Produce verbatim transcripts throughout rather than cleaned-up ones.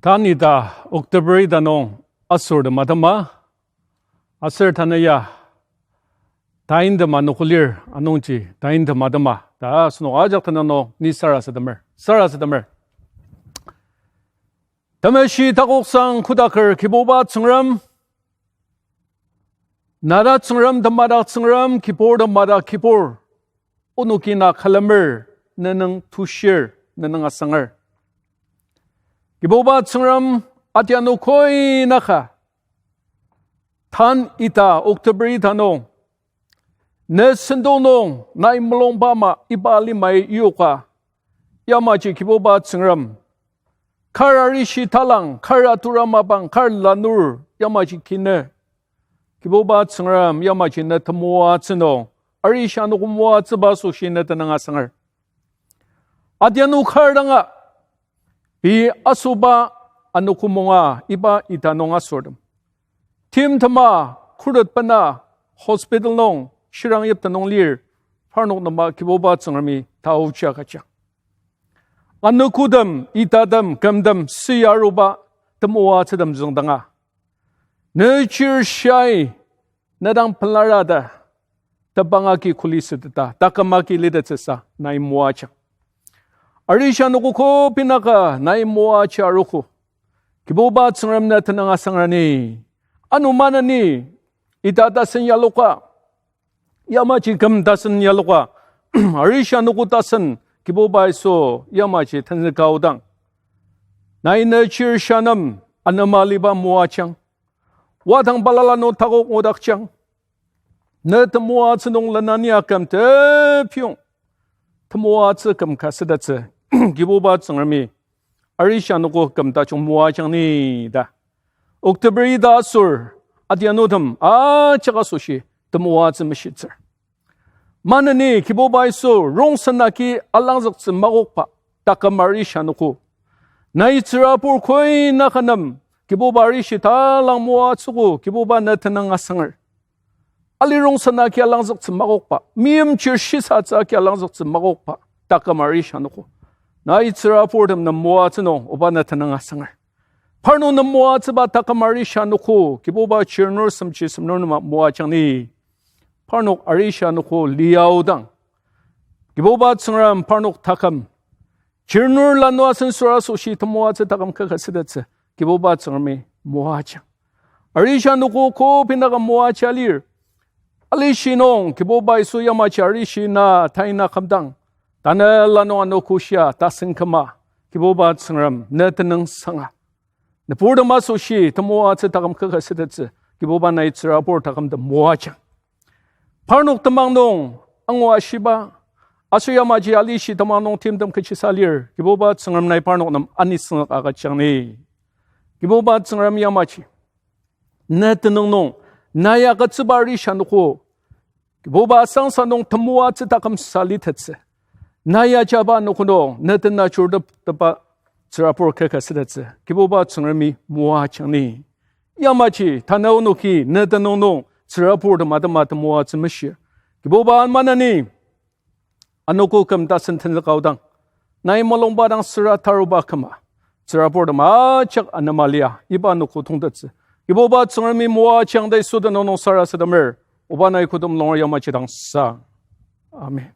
Tanü ita October ita nung asortem atema, aser tanü ya taintema anogo lir anungji taintema atema ta asenok ajak tanü nung ni sarasademer, sarasademer. Temeshi takoksang kodaker Kibuba Tsüngrem, nada Tsüngrem, temadak Tsüngrem, kibur temadak kibur, onoki na külemer, ne nung tushir, ne nung asanger. Kibuba Tsüngrem, atianu koi naka, tan ita October ita nung, ne sentong nung nai mulungba ama iba alimai yoka, yamaji Kibuba Tsüngrem, kar arishi talang, kar atura mapang, kar lanur, yamaji kine, Kibuba Tsüngrem, yamaji ne temoatsü nung, arishi anogo moatsüba asoshi ne tenüng asanger. Atianu kar danga, pei asoba anogo munga iba ita nung asortem, timtema khuret bena hospital nung shirang yipta nung lir, parnok nem Kibuba Tsüngremi taochi agüjang. Anogotem, itatem, kümtem, süa aruba temoatsütem züngdanga, ne chir shia, ne dang pelara ta, tebang agi kuli süteta, taküm agi litettsüsa nai moajang. Arishi anogo kopi naka nai moaji arogo, Kibuba Tsüngrem ne tenüng asangrani. Ano maneni, ita tasen yaloka, yamaji küm tasen yaloka, arishi anogo tasen Kibuba Yisu yamaji tenzüka aodang, nai ne chir shia nem anema aliba moajang. Wadang balala nung takok ngudakjang. Ne temoatsü nung lenania küm tepiyong, temoatsü küm ka sütettsü, Kibuba Tsüngremi arishi anogo küm tajung moajang ni ta. October ita asür, atianutem ajak asoshi temoatsü meshitsür. Maneni Kibuba Yisu rongsen agi alangzüktsü makokba taküm arishi anogo, nai tsürabur koi naka nem Kibuba arishi talang moatsüogo, Kibuba ne tenüng asanger. Ali rongsen agi alangzüktsü makokba, meimchir shisatsü agi alangzüktsü makokba taküm arishi anogo, nai tsüraburtem nem moatsü nung Oba ne tenüng asanger. Parnok nem moatsüba taküm arishi anogo Kibuba chirnur semchi semnur nema moajang ni. Parnok arishi anogo liaodang, Kibuba Tsüngrem parnok taküm, chirnur lanua sensür asoshi temoatsü taküm kaka sütettsü Kibuba Tsüngremi moajang. Arishi anogo kopi naka moaja lir. Alishi nung Kibuba Yisu yamaji arishi na taina kümdang, tanela nung anogo shia tasen küma, Kibuba Tsüngrem ne tenüng sanga, nüburtem asoshi temoatsü taküm kaka sütettsü Kibuba nai tsürabur takümtem moajang. Parnok temang nung angu ashiba, aser yamaji alishi temang nung timtem kechisa lir, Kibuba Tsüngrem nai parnok nem anisüngzük agüjang ni. Kibuba Tsüngrem yamaji ne tenüng nung, nai agütsüba arishi anogo, Kibuba sangsa nung temoatsü taküm sa litettsü, nai ajaba anogo nung ne tenüng ajurutepba tsürabur kaka sütettsü Kibuba Tsüngremi moajang ni. Yamaji tanü onoki ne tenüng nung tsüraburtem atema temoatsü meshir, Kibuba maneni anogo küm tasen tenzüka aodang, nai mulungba dang süra taruba küma, tsüraburtem ajak anema lia iba anogo tongtettsü Kibuba Tsüngremi moajang ta Yisu tenüng nung sarasademer. Oba nai kodem longer yamaji dang sang. Amen.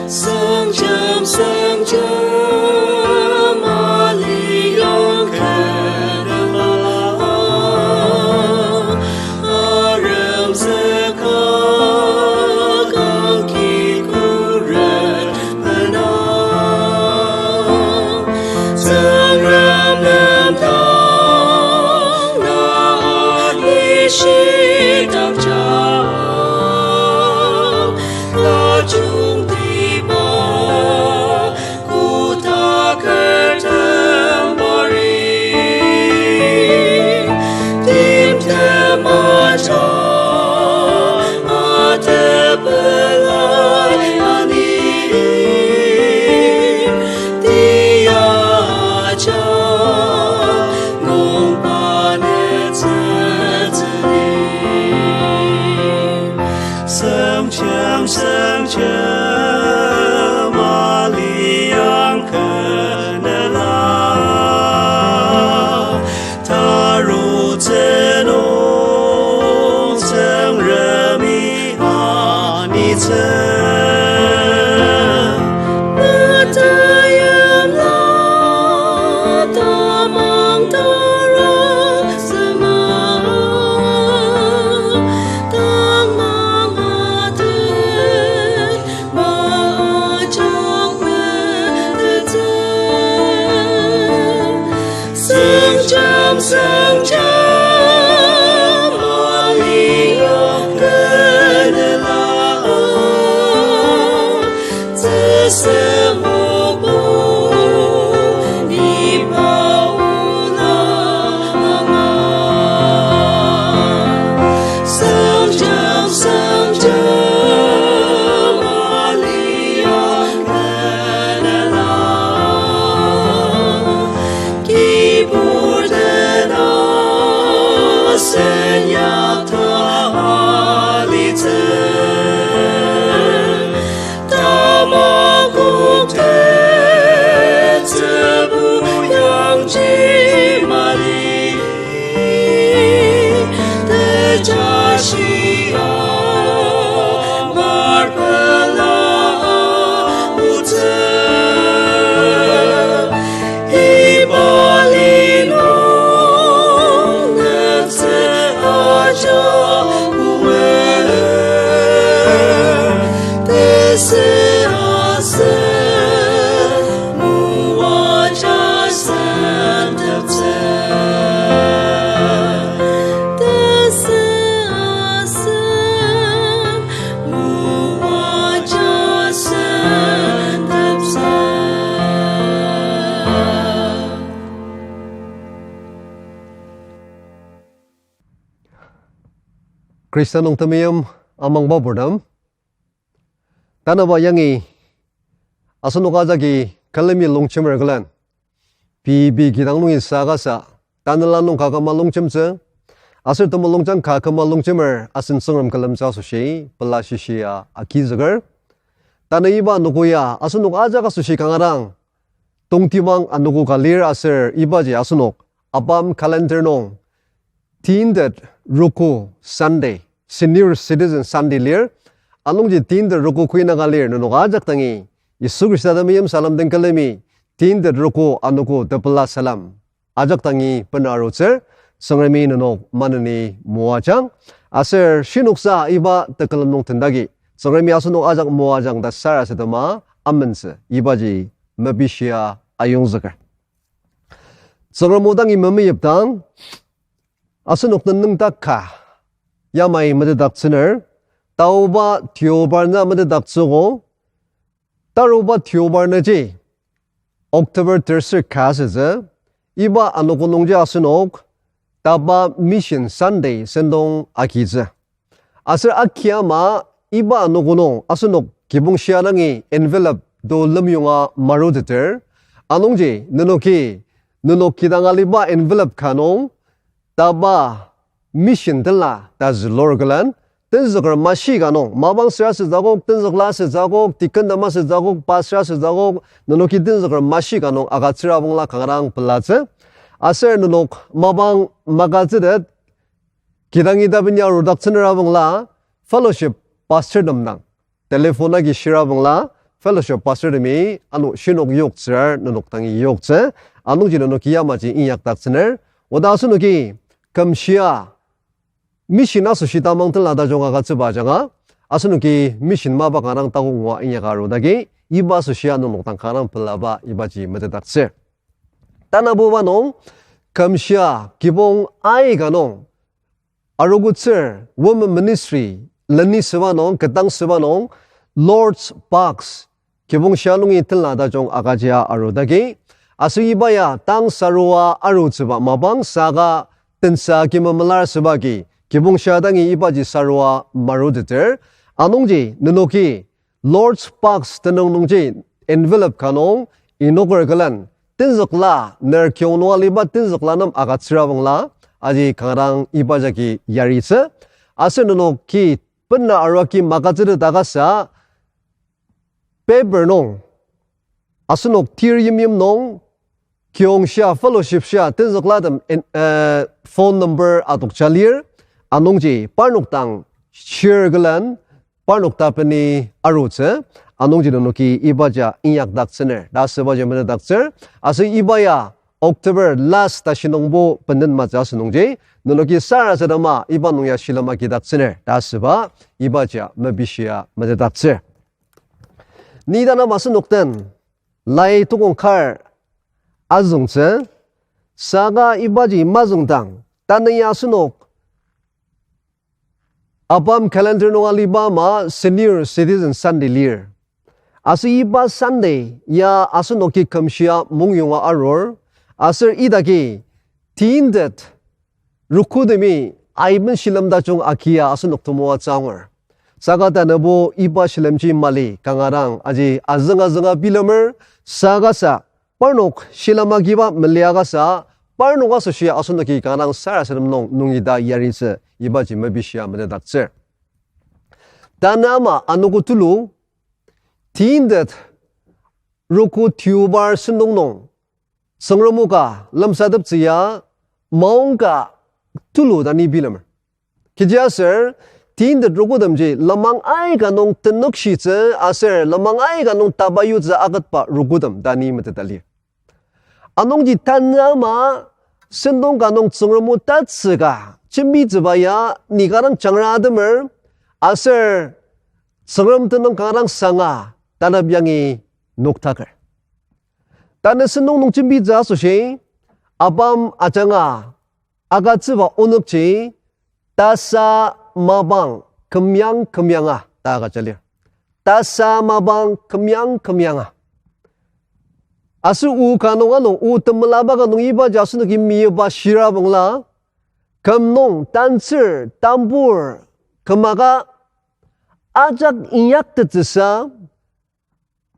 Süngjam, süngjam, aliyong kena, arem saka kangki kuren pena. Jemseng jema liang kenela, tarutsü nung Tsüngremi anitsü. Metayimla tamang tara sema, tamang atet majak metettsü. Sengjam, sengjam, aliyong kenela, tsüsem obo ni paula ama. Sengjam, sengjam, aliyong kenela, kibur tena senyakta alitsü. Tamakok tetsübu yangji mali, tejashi amar pela aotsü. Iba li nung nüktsü ajak omer, tesü asen moaja senteptsü. Tesü asen moaja senteptsü. Khrista nung temeim amangba purtem. Tanaba yangi asenok ajaki külemi longjemer külen, pei pei kidang nungi saka sa, tanela nung ka küma longjemtsü, aser temulungjang ka küma longjemer asen Tsüngrem külemtsü asoshi pela shishia agizüker. Tanü iba anogo ya asenok ajak asoshi kanga dang tongtibang anogo ka lir aser ibaji asenok ABAM calendar nung tintet roko Sunday, Senior Citizen Sunday lir. Anungji tintet roko koinaka lir, nenok ajak dangi Yisu Khrista temeim salem den külemi tintet roko anogo tepela salem ajak dangi bena arutsür. Tsüngremi nenok maneni moajang. Aser shinoksa iba tekülem nung tendagi Tsüngremi asenok ajak moajang ta sarasadema amentsü ibaji mepishia ayongzüker. Tsüngrem o dangi memeyipdang, asenok tenüngdak ka yamai metetdaktsüner, taoba deobarna metetdaktsüogo. Taruba deobarnaji October terser ka asütsü. Iba anogo nungji asenok taba Mission Sunday sentong agitsü. Aser aki ama iba anogo nung asenok kibong shia dangi envelope do lemyonga maruteter. Anungji nenoki, nenok kidang aliba envelope ka nung taba mission tenla ta zülur külen, tenzüker mashi ka nung, mapang süra süzakok, tenzükla süzakok, deacon tema süzakok, pastor süzakok, nenoki tenzüker mashi ka nung agütsüra bangla kanga dang pelatsü. Aser nenok mapang magütsütet, kidangi taben ya arudaktsünüra bangla, fellowship pastor tem dang telephone agi shira bangla, fellowship pastor temi ano shinok yoktsür, nenok dangi yoktsü, anungji nenoki yamaji inyakdaktsüner. Oda asenoki kümshia mission asoshi tamang tenla tajung agütsüba ajanga, asenoki mission mapa kanga dang takok ngua inyaka arudagi, iba asoshia nenok dang kanga dang pelaba ibaji metetdaktsür. Tanabuba nung, kümshia kibong aika nung, arogotsür women ministry leni süba nung, ketdang süba nung, Lord's Box, kibong shia nungi tenla tajung agüjia arudagi, aser iba ya tang sarua arutsüba mapang saka tensa kima melar süba agi, kibong shia dangi ibaji sarua maruteter, anungji nenoki Lord's Box tenüng nungji envelope ka nung inoker külen, tenzükla, ner kiyong nung aliba tenzükla nem agütsüra bangla, aji kanga dang iba jagi yaritsü. Aser nenoki bena arua ki magazine takasa, paper nung, asenok tir yimyim nung, kiyong shia, fellowship shia, tenzüklatem in, eh, phone number adokja lir, anungji parnok dang share külen, parnok tapeni arutsü, anungji nenoki ibaja inyakdaktsüner, ta asübaji metetdaktsür, aser iba ya October last tashi nungbo benden matsü asünungji, nenoki sarasadema iba nung ya shilem agidaktsüner, ta asüba, ibaji mepishia metetdaktsür. Ni tanü asenok den, lai tukong kar azüngtsü, saka ibaji mazüngdang, tanü ya asenok ABAM calendar nung aliba ama Senior Citizen Sunday lir. Aser iba Sunday ya asenoki kümshia mongyonga arur, aser idaki tintet rukutemi aiben shilem tajung agia asenok temoatsü angur. Saka tanübo iba shilemji mali kanga dang aji azüng azünga bilemer, saka sa parnok shilem agiba meliakasa, parnok asoshi asenoki kanga dang sarasadem nung nungi ta yaritsü ibaji mepishia metetdaktsür. Tanü ama anogo tulu, tintet ruku tiubar sentong nung, Tsüngrem o ka lemsateptsü ya, maongka tulu ta ni bilemer. Kechiaser, tintet rukutemji lenmang aika nung tenükshitsü aser lenmang aika nung taba yutsü aketba rukutem ta ni meteta lir. Anungji tanü ama sentong ka nung Tsüngrem o tatsüka jembitsüba ya ni kanga dang jangra atemer, aser Tsüngrem tenüng kanga dang sanga tanep yangi noktaker. Tanü sentong nung jembitsü asoshi, ABAM ajanga agütsüba onükji, tasa mapang kümyang kümyanga ta agüja lir. Tasa mapang kümyang kümyanga. Aser o ka nung ano, o temelaba ka nung ibaji asenoki meyipa shirabangla, küm nung tantsür, tambur, kümaka ajak inyaktettsüsa,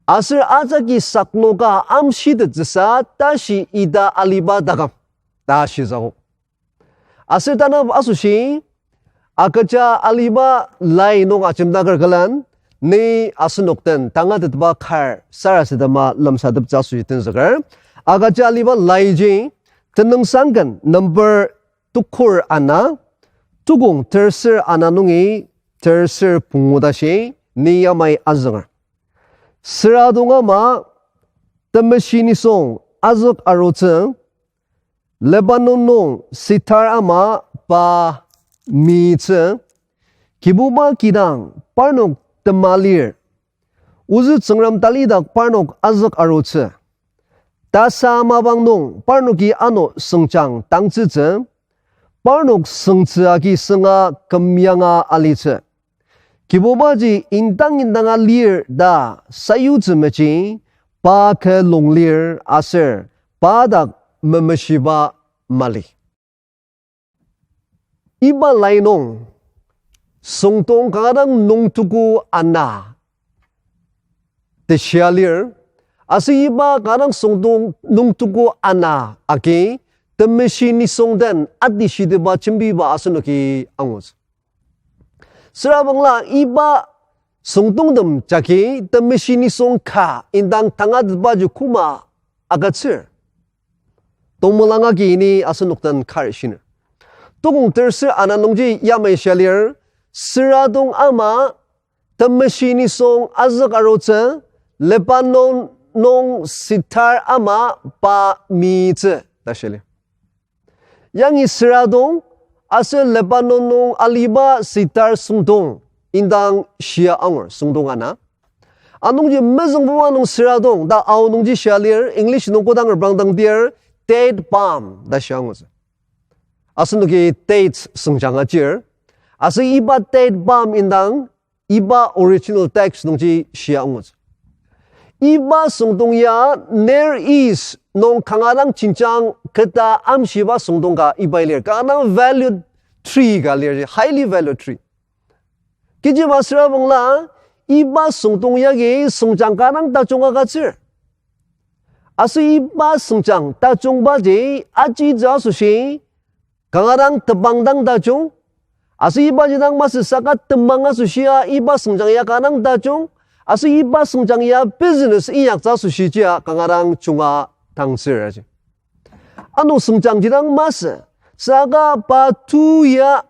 aser ajaki saknoka amshitettsüsa tashi ita aliba taküm ta shisa o. Aser tanü asoshi, agüja aliba lai nung ajemdaker külen, ni asenok den tangatetba kar sarasadema lemsateptsü asoshi tenzüker. Agüja aliba laiji, Tenüngsang Ken number tukur ana, tukong terser ana nungi terser pungu tashi, ni yamai azünger. Süratong ama temeshi nisung azük arutsü, Lebanon nung sidar ama pa mitsü, Kibuba kidang parnok tema lir, ozü Tsüngrem talidak parnok azük arutsü. Tasa mapang nung parnoki ano süngjang tangtsütsü, parnok süngtsü agi sünga kümyanga alitsü. Kibubaji indang indanga lir ta sayutsü meji, pa kü lung lir aser pa dak memeshiba mali. Iba lai nung, süngdong kanga dang nungtugu ana teshia lir, aser iba kanga dang süngdong nungtugu ana agi, temeshi nisung den atishitiba jembiba asenoki angutsü. Süra bangla iba süngdongtem jagi temeshi nisung ka indang tangatetbaji koma agütsür. Tongmelang agi ni asenok den kar shiner. Tukong terser ana nungji yamai shia lir, süratong ama temeshi nisung azük arutsü, Lebanon nung sidar ama pa mitsü ta shia lir. Yangi süratong aser Lebanon nung aliba sidar süngdong indang shia angur süngdong ana. Anungji mezüngbuba nung süratong ta Ao nungji shia lir, English nung kodang reprangdang dir, date palm ta shia angutsü. Asenoki dates süngjang ajir. Aser iba date palm indang iba original text nungji shia angutsü. Iba süngdong ya Near East nung kanga dang jenjang keta amshiba süngdong ka iba lir. Kanga dang valued tree ka lir, highly valued tree. Kechiba süra bangla, iba süngdong yagi süngjang kanga dang tajung agütsür. Aser iba süngjang tajungbaji ajitsü asoshi, kanga dang tebang dang tajung, Aser ibaji dang masü saka temang asoshia iba süngjang ya kanga dang tajung, aser iba süngjang ya business inyaktsü asoshijia kanga dang junga tangtsür aji. Ano süngjangji dang masü, saka pa tu ya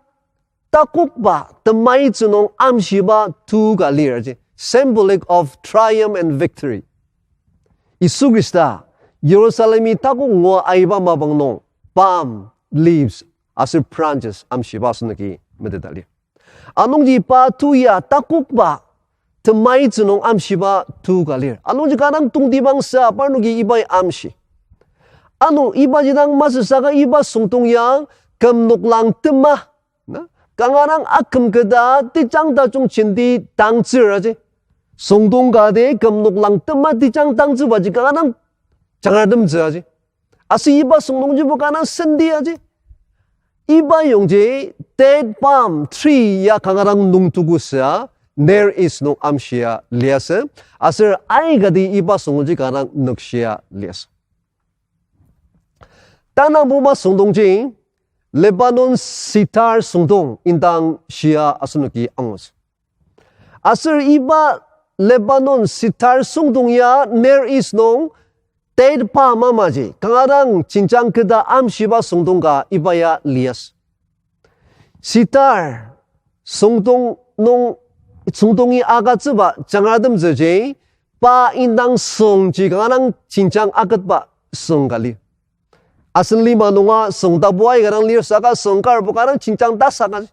takokba temaitsü nung amshiba tu ka lir aji. Symbolic of triumph and victory. Yisu Khrista Jerusalemi takok ngua aiba mapang nung palm leaves aser branches amshiba asenoki meteta lir. Anungji pa tu ya takokba temaitsü nung amshiba tu ka lir. Anungji kanga dang tongtibang sa parnoki ibai amshi. Ano ibaji dang masü saka iba süngdong ya küm noklang tema, na, kanga dang aküm keta tejang tajung jenti tangtsür aji. Süngdong kati küm noklang tema tejang tangtsübaji kanga dang jangratemtsü aji. Aser iba süngdongjibo kanga dang senti aji. Iba yongji date palm tree ya kanga dang nungtuku sa Near East nung amshia liasü. Aser aikati iba süngdongji kanga dang nükshia liasü. Tanangbuba süngdongji Lebanon cedar süngdong indang shia asenoki angutsü. Aser iba Lebanon cedar süngdong ya Near East nung date palm amaji kanga dang jenjang keta amshiba süngdong ka iba ya liasü. Cedar süngdong nung, süngdongi agütsüba jangratemtsüji, pa indang süngji kanga dang jenjang aketba süng ka lir. Asen lima nunga süng tapu aika dang lir saka süng karbo kanga dang jenjang tasak aji.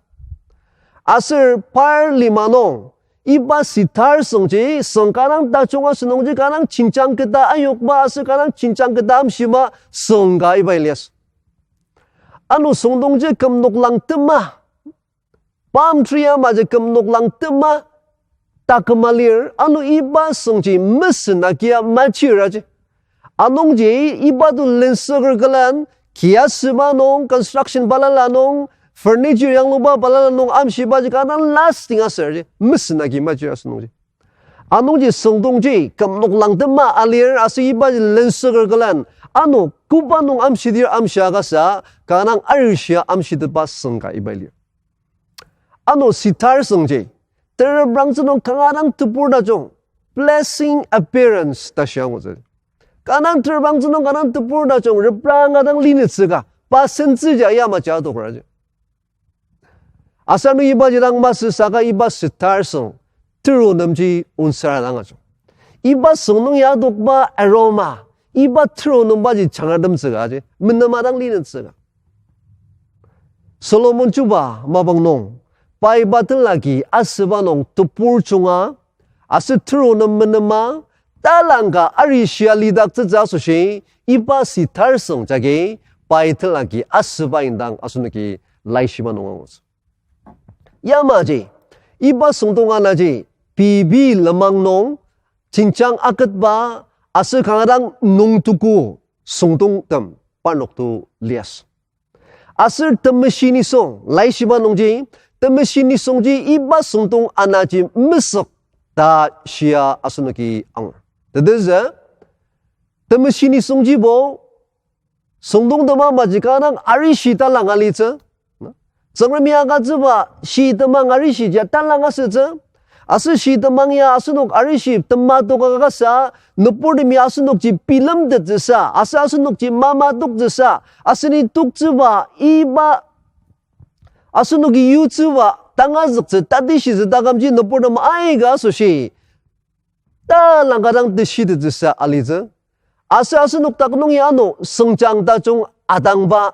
Aser par lima nung, iba cedar süngji süng kanga dang tajung asünungji kanga dang jenjang keta ayokba aser kanga dang jenjang keta amshiba süng ka iba liasü. Ano süngdongji küm noklang tema, palm tree amaji küm noklang tema taküma lir, ano iba süngji mesen agia machir aji. Anungji iba to lensüker külen, kia süba nung, construction balala nung, furniture yangluba balala nung amshibaji kanga dang lasting aser ji, mesen agi machir asünungji. Anungji süngdongji küm noklang tema alir aser ibaji lensüker külen, ano koba nung amshidir amshia kasa, kanga dang arishia amshitetba süng ka iba lir. Ano cedar süngji, tereprangtsü nung kanga dang tebur tajung, pleasing appearance ta shia angutsü. Kanga dang tereprangtsü nung kanga dang tebur tajung, repranga dang linütsü ka, pa sentsüji yamaji adoker aji. Aser ano ibaji dang masü saka iba cedar süng, teru nemji onsara dang ajung. Iba süng nung ya adokba aroma, iba teru nembaji jangratemtsü ka aji, menema dang linütsü ka. Solomon chuba mapang nung, pai ba tenlaki asüba nung tebur junga, aser teru nem menema, talangka arishia lidaktsütsü asoshi, iba cedar süng jagi, pai tenlaki asüba indang asenoki laishiba nung angutsü. Yamaji, iba süngdong anaji, pei pei lenmang nung, jenjang aketba, aser kanga dang nungtuku süngdongtem parnok to liasü. Aser temeshi nisung, laishiba nungji, temeshi nisungji iba süngdong anaji mesük ta shia asenoki angur. Tetezü, temeshi nisungjibo, süngdongtem amaji kanga dang arishi talang alitsü. Tsüngremi agütsüba shi temang arishi ja talang asütsü. Aser shi temang ya asenok arishi tema toka kasa, nüburtemi asenokji bilemtettsüsa, aser asenokji mama toktsüsa, aseni toktsüba iba asenoki yutsüba tangazüktsü tatishitsü takümji nüburtem aika asoshi talangka dang teshitettsüsa alitsü. Aser asenok dak nung ya ano süngjang tajung atangba,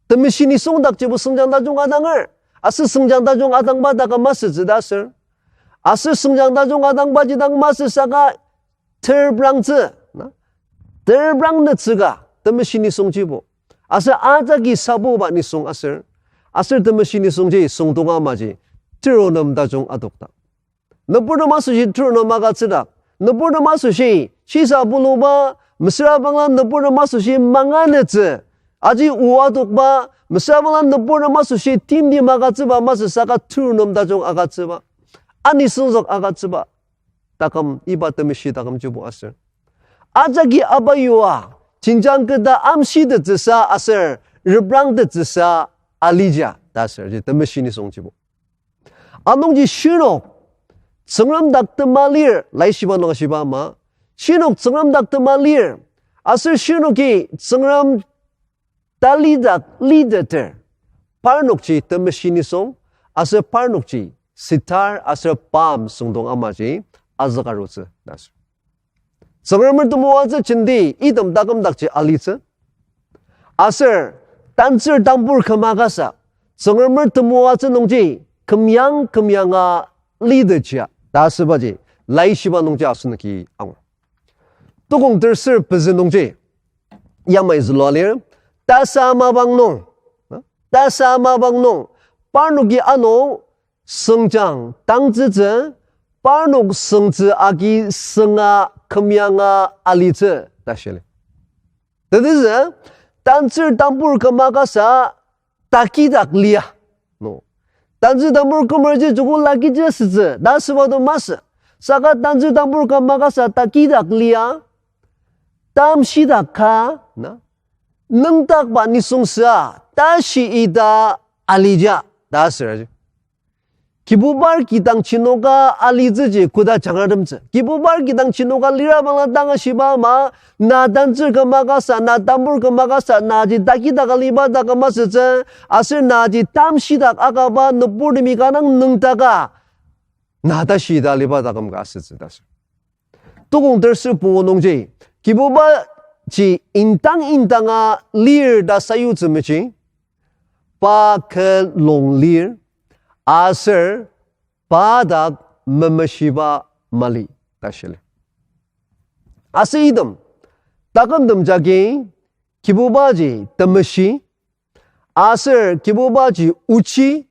temeshi nisung dakjibo süngjang tajung atanger. Aser süngjang tajung atangba dak masütsü ta aser, aser süngjang tajung atangba ji dang masü saka terprangtsü, na? Terprang nütsü ka temeshi nisungjibo. Aser ajaki sabuba nisung aser, aser temeshi nisungji süngdong amaji teru nem tajung adokdak. Nüburtem asoshi teru nem agütsüdak. Nüburtem asoshi shisa puluba, mesüra bangla nüburtem asoshi manganetsü. Aji o adokba, mesüra bangla nüburtem asoshi timtem agütsüba masü saka teru nem tajung agütsüba, anisüngzük agütsüba taküm, iba temeshi takümjibo aser, ajaki abayua jenjang keta amshitettsüsa aser reprangtettsüsa alija ta asür, ji temeshi nisung jibo. Anungji shinok Tsüngrem dak tema lir, laishiba nung ashiba ama, shinok Tsüngrem dak tema lir, aser shinoki Tsüngrem talidak liteter, parnokji temeshi nisung, aser parnokji sitar aser palm süngdong amaji azükarutsü ta asür. Tsüngremer temoatsü jenti item taküm dakji alitsü. Aser tantsür tambur küma kasa, Tsüngremer temoatsü nungji kümyang kümyanga litetjia ta asübaji laishiba nungji asenoki angur. Tukong terser pezü nungji yamai zülua lir, tasa mapang nung, tasa mapang nung, parnoki ano süngjang tangtsütsü, parnok süngtsü agi sünga kümyanga alitsü ta shili. Tetezü, tantsür tambur küma kasa takidak lia. No. Tantsür tambur kümerji joko lakiji asütsü ta asüba to masü. Saka tantsür tambur küma kasa takidak lia, tamshidak ka, na, nüngdakba nisung süa tashi ita alija ta asür aji. Kibubar kidang jinoka alitsüji koda jangratemtsü. Kibubar kidang jinoka lira bangla tanga shiba ama, na tantsür küma kasa, na tambur küma kasa, naji takidak aliba taküm asütsü, aser naji tamshidak akaba nüburtemi kanga nüngdaka, na tashi ita aliba taküm ka asütsü ta asür. Tukong terser pungu nungji, Kibubaji indang indanga lir ta sayutsü meji, pa kü lung lir, aser pa dak memeshiba mali ta shili. Aser item takümtem jagi Kibubaji temeshi, aser Kibubaji ochi,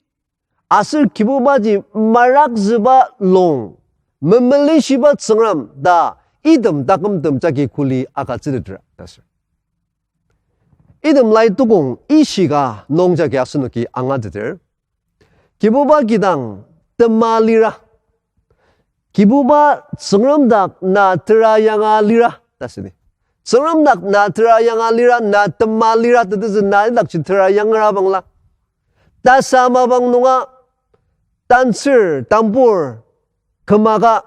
aser Kibubaji marakzüba lung, memelenshiba Tsüngrem ta item takümtem jagi kuli agütsütetra ta asür. Item lai tukong ishika nung jagi asenoki angateter, Kibuba kidang tema lira, Kibuba Tsüngrem dak na tera yanga lira ta südi. Tsüngrem dak na tera yanga lira, na tema lira tetezü na idakji tera yangra bangla, tasa mapang nunga tantsür tambur kümaka,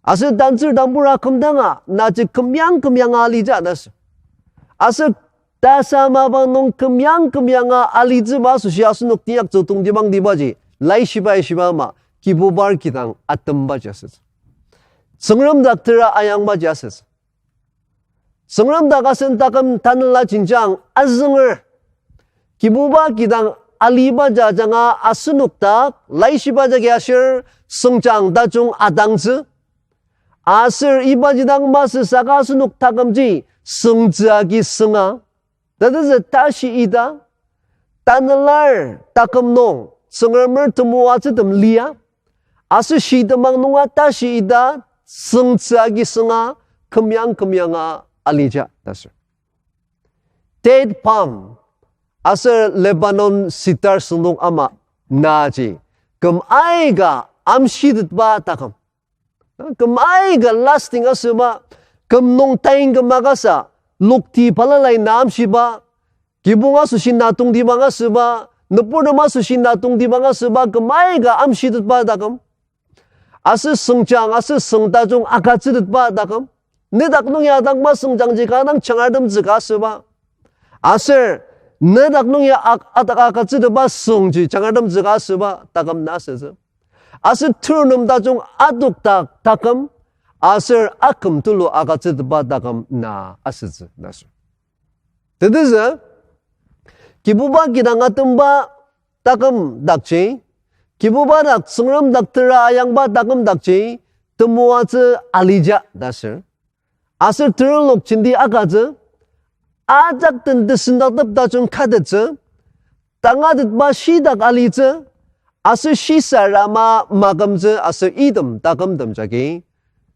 aser tantsür tambur akümdanga naji kümyang kümyanga alija ta asür. Aser tasa mapang nung kümyang kümyanga alitsüba asoshi asenok tiyaktsü tongtibangtibaji laishibai shiba ama, Kibubar kidang atembaji asütsü. Tsüngrem dak tera ayangbaji asütsü. Tsüngrem dak asen taküm tanela jenjang azünger, Kibuba kidang aliba jajanga asenok dak laishiba jagi ashir süngjang tajung atangtsü. Aser ibaji dang masü saka asenok takümji süngtsü agi sünga, tetezü tashi ita, tanelar taküm nung Tsüngremer temoatsütem lia, aser shitemang nunga tashi ita süngtsü agi sünga kümyang kümyanga alija ta asür. Date palm aser Lebanon cedar süngdong ama naji küm aika amshitetba taküm. Küm aika lasting asüba, küm nung tain küma kasa, lokti balalai na amshiba, kibong asoshi na tongtibang asüba, nüburtem asoshi na tongtibang asüba, küm aika amshitetba taküm. Aser süngjang, aser süng tajung agütsütetba taküm. Nedak nung ya adangba süngjangji kanga dang jangratemtsü ka asüba. Aser nedak nung ya ak-, adak agütsütetba süngji jangratemtsü ka asüba taküm na asütsü. Aser ternem tajung adokdak taküm, aser aküm tulu agütsütetba taküm na asütsü ta asür. Tetezü, Kibuba kidang atemba taküm dakji, Kibuba dak Tsüngrem dak tera ayangba taküm dakji, temoatsü alija ta asür. Aser terenlok jenti agütsü, ajak den tesendaktep tajung katettsü, tangatetba shidak alitsü, aser shisarama makümtsü aser item takümtem jagi,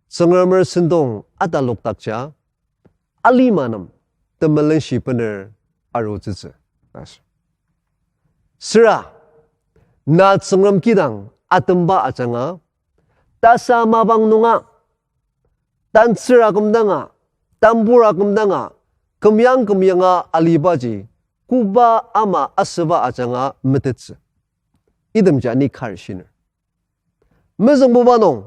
Tsüngremer sentong atalokdakja, alima nem temelenshi bener arutsütsü. Süra, na Tsüngrem kidang atemba ajanga, tasa mapang nunga, tantsür akümdanga, tambur akümdanga, kümyang kümyanga alibaji, koba ama asüba ajanga metettsü. Itemji ani kar shiner. Mezüngbuba nung,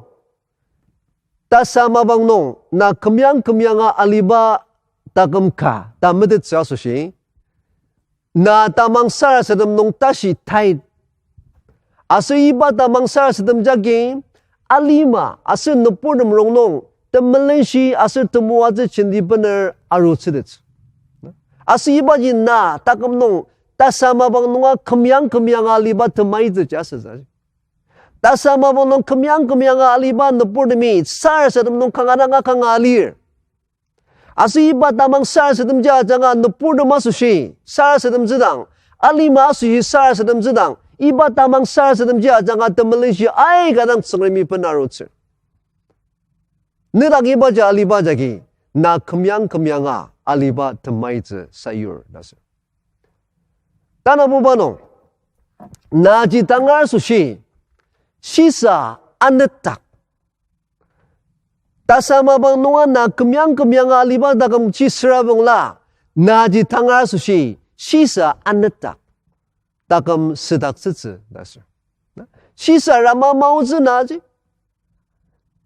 tasa mapang nung na kümyang kümyanga aliba taküm ka ta metettsü asoshi, na tamang sarasadem nung tashi tait. Aser iba tamang sarasadem jagi alima aser nüburtem rongnung temelenshi aser temoatsü jenti bener arutsütettsü. Aser ibaji na taküm nung tasa mapang nunga kümyang kümyanga aliba temaitsüji asütsü. Tasa mapang nung kümyang kümyanga aliba nüburtemi sarasadem nung kanga dang akanga alir. Aser iba tamang sarasademji ajanga nüburtem asoshi sarasademtsüdang, alima asoshi sarasademtsüdang, iba tamang sarasademji ajanga temelenshi aika dang Tsüngremi benarutsür. Nedak ibaji aliba jagi, na kümyang kümyanga aliba temaitsü sayur ta asür. Tanabuba nung, naji tangar asoshi shisa anetdak. Tasa mapang nunga na kümyang kümyanga aliba takümji süra bangla, naji tangar asoshi shisa anetdak taküm südaktsütsü ta asür. Shisa rama maotsü naji.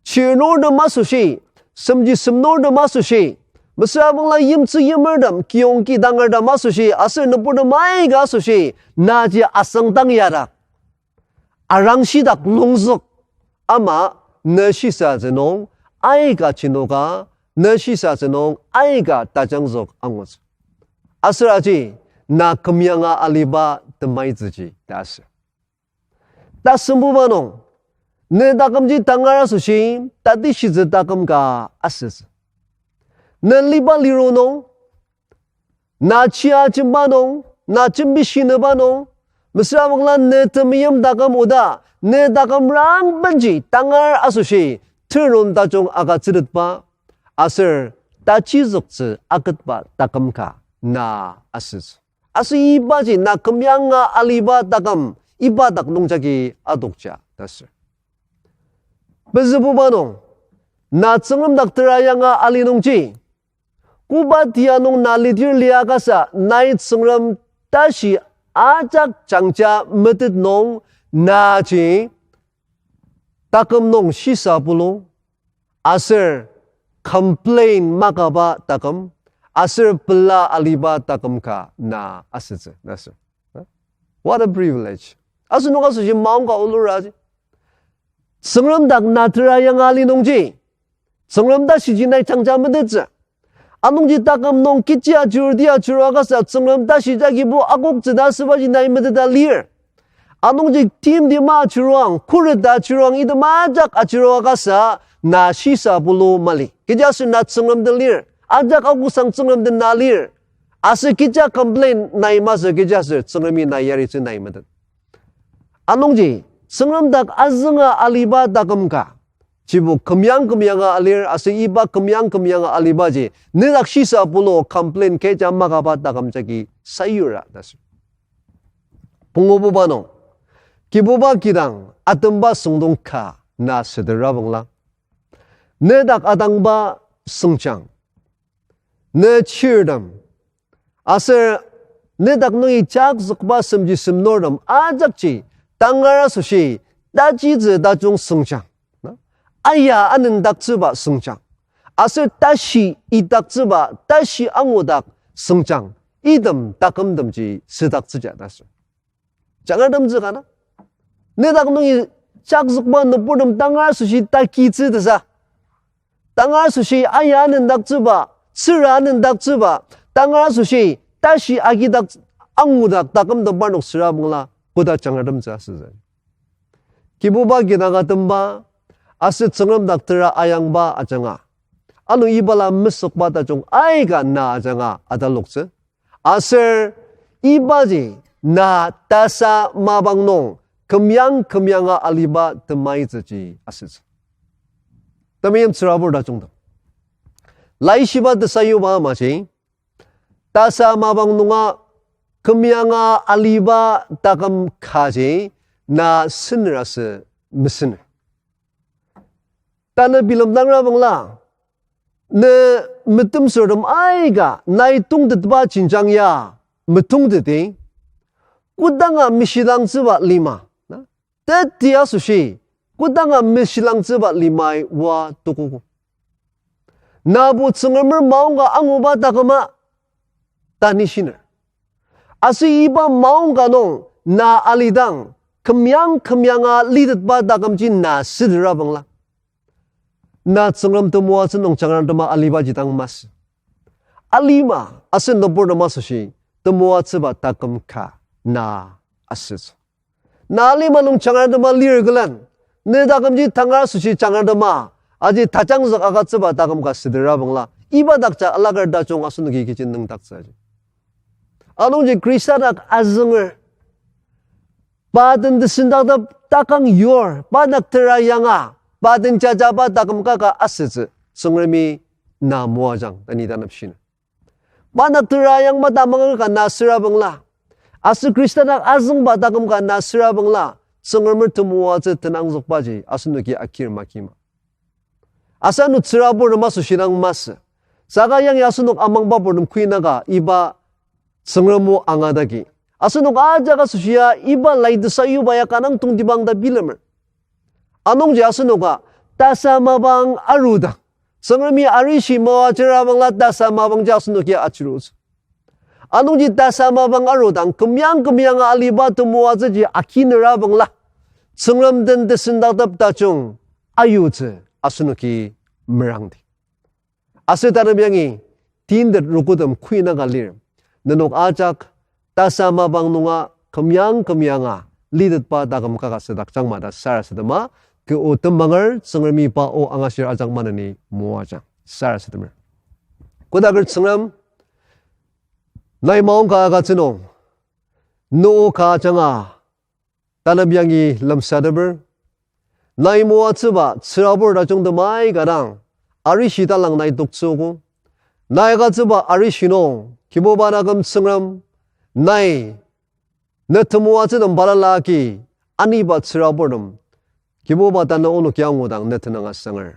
Chirnurtem asoshi, semji semnurtem asoshi, mesüra bangla yimtsü yimertem, kiyongki tangartem asoshi, aser nüburtem aika asoshi, naji asüngdang yadak, arangshidak longzük, ama ne shisatsü nung aika chinoka, ne shisatsü nung aika tajangzük angutsü. Aser aji, na kümyanga aliba temaitsüji ta asür. Tasembuba nung, ne takümji tangar asoshi tatishitsü taküm ka asütsü. Ne liba liru nung, na chia jemba nung, na jembi shinüba nung, mesüra bangla ne temeim taküm oda, ne taküm rangbenji tangar asoshi, terun tajung agütsütetba, aser tachizüktsü aketba taküm ka na asütsü. Aser ibaji na kümyanga aliba taküm iba dak nungjagi adokja ta asür. Pezübuba nung, na Tsüngrem dak tera yanga ali nungji, koba tia nung na lidir liakasa nai Tsüngrem tashi ajak jangja metet nung naji taküm nung shisa pulu, aser complain makaba taküm, aser pela aliba taküm ka na asütsü ta asür. What a privilege. Asenok asoshi maongka oluraji. Tsüngrem dak na tera yanga ali nungji, Tsüngrem tashiji nai jangja metettsü. Anungji taküm nung kechi achiru ti achiru akasa Tsüngrem tashi jagibo akoktsü ta asübaji nai meteta lir. Anungji timti ma achiruang, khuret ta achiruang, item ajak achiru akasa na shisa pulu mali. Kechiaser na Tsüngrem den lir. Ajak akosang Tsüngrem den na lir. Aser kecha complain nai masü kechiaser Tsüngremi na yaritsü nai metet. Anungji, Tsüngrem dak azünga aliba taküm ka, jibo kümyang kümyanga alir, aser iba kümyang kümyanga alibaji, nedak shisa pulu complain kecha makaba taküm jagi sayura ta asür. Pungububa nung, Kibuba kidang atemba süngdong ka na südera bangla, nedak atangba süngjang, ne chirtem, aser nedak nungi chakzükba semji semnurtem ajakji tangar asoshi tajitsü tajung süngjang, na, aya anendaktsüba süngjang, aser tashi idaktsüba, tashi angudak süngjang, item takümtemji südaktsüja ta asür. Jangartemtsü ka na, nedak nungi chakzükba nüburtem tangar asoshi takitsü tesa, tangar asoshi aya anendaktsüba, tsüra anendaktsüba, tangar asoshi tashi agidak angudak takümtem parnok süra bangla koda jangartemtsü asütsü. Kibuba kidang atemba, aser Tsüngrem dak tera ayangba ajanga, ano ibala mesükba tajung aika na ajanga ataloktsü. Aser ibaji na tasa mapang nung kümyang kümyanga aliba temaitsüji asütsü. Temeim tsürabur tajungtem, laishiba tesayuba amaji, tasa mapang nunga kümyanga aliba taküm kaji na senera sü mesüner. Tanü bilemdangra bangla, ne metemsürtem aika nai tongtetba jenjang ya, metongteti, kodanga meshilangtsüba lima, na, teti asoshi, kodanga meshilangtsüba limai oa tokogo. Nabo Tsüngremer maongka anguba taküma tanishiner. Aser iba maongka nung na alidang, kümyang kümyanga litetba takümji na südera bangla, na Tsüngrem temoatsü nung jangratemba alibaji dang masü. Alima aser nüburtem asoshi temoatsüba taküm ka na asütsü. Na alima nung jangratemba lir külen, ne takümji tangar asoshi jangratema, aji tajangzük agütsüba taküm ka südera bangla, iba dakja alaker tajung asenoki kechi nüngdaktsü aji. Anungji Khrista dak azünger, pa den tesendaktep takang yur, pa dak tera yanga, pa den jajaba taküm kaka asütsü, Tsüngremi na moajang ta ni tanep shiner. Pa dak tera yangba tamang ka na süra bangla, aser Khrista dak azüngba taküm ka na süra bangla, Tsüngremer temoatsü tenangzükbaji asenoki akir makima. Aser ano tsüraburtem asoshi dang masü. Saka yangi asenok amangbaburtem kuinaka iba Tsüngrem o angatagi, asenok ajak asoshia iba laitesa yuba ya kanang tongtibang ta bilemer. Anungji asenoka tasa mapang arudang, Tsüngremi arishi moajera bangla tasa mapangji asenoki achirutsü. Anungji tasa mapang arudang kümyang kümyanga aliba temoatsüji akinera bangla, Tsüngrem den tesendaktep tajung ayutsü asenoki merangdi. Aser tanep yangi tintet rokotem kuinaka lir, nenok ajak tasa mapang nunga kümyang kümyanga litetba taküm kaka südakjangma ta sarasadema, kü o temanger Tsüngremi pa o angashir ajak maneni moajang sarasademer. Kodaker Tsüngrem, nai maongka agütsü nung, ne o ka ajanga tanep yangi lemsateper. Nai moatsüba tsürabur tajungtem aika dang arishi talang nai toktsüogo. Nai agütsüba arishi nung, Kibuba taküm Tsüngrem, nai ne temoatsütem balala agi aniba tsüraburtem, Kibuba tanü onok yangudang ne tenüng asanger.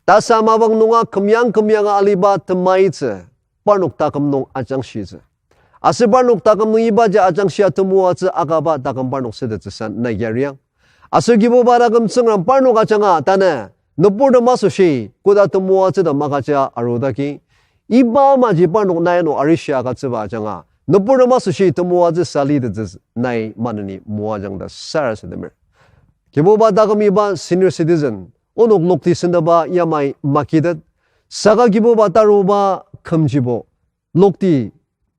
Tasa mapang nunga kümyang kümyanga aliba temaitsü parnok taküm nung ajangshitsü. Aser parnok taküm nung ibaji ajangshia temoatsü akaba taküm parnok sütettsüsa nai yariang. Aser Kibuba taküm Tsüngrem, parnok ajanga tanü nüburtem asoshi koda temoatsütem agüja arudaki, iba amaji parnok nai ano arishi agütsüba ajanga nüburtem asoshi temoatsü salitettsü nai maneni moajang ta sarasademer. Kibuba taküm iba senior citizen, onok lokti sendaba yamai makitet, saka Kibuba taruba kümjibo lokti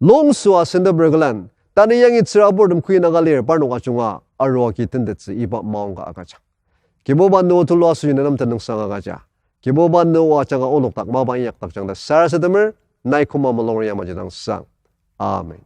longsua sendeper külen, tanü yangi tsüraburtem kuinaka lir parnok ajunga aruagi tentettsü iba maongka agüja. Kibuba ne o tulu asoshi ne nem tenüngsang agüja. Kibuba ne o ajanga onok dak mapa inyakdakjang ta sarasademer, nai koma mulunger yamaji dang sang. Amen.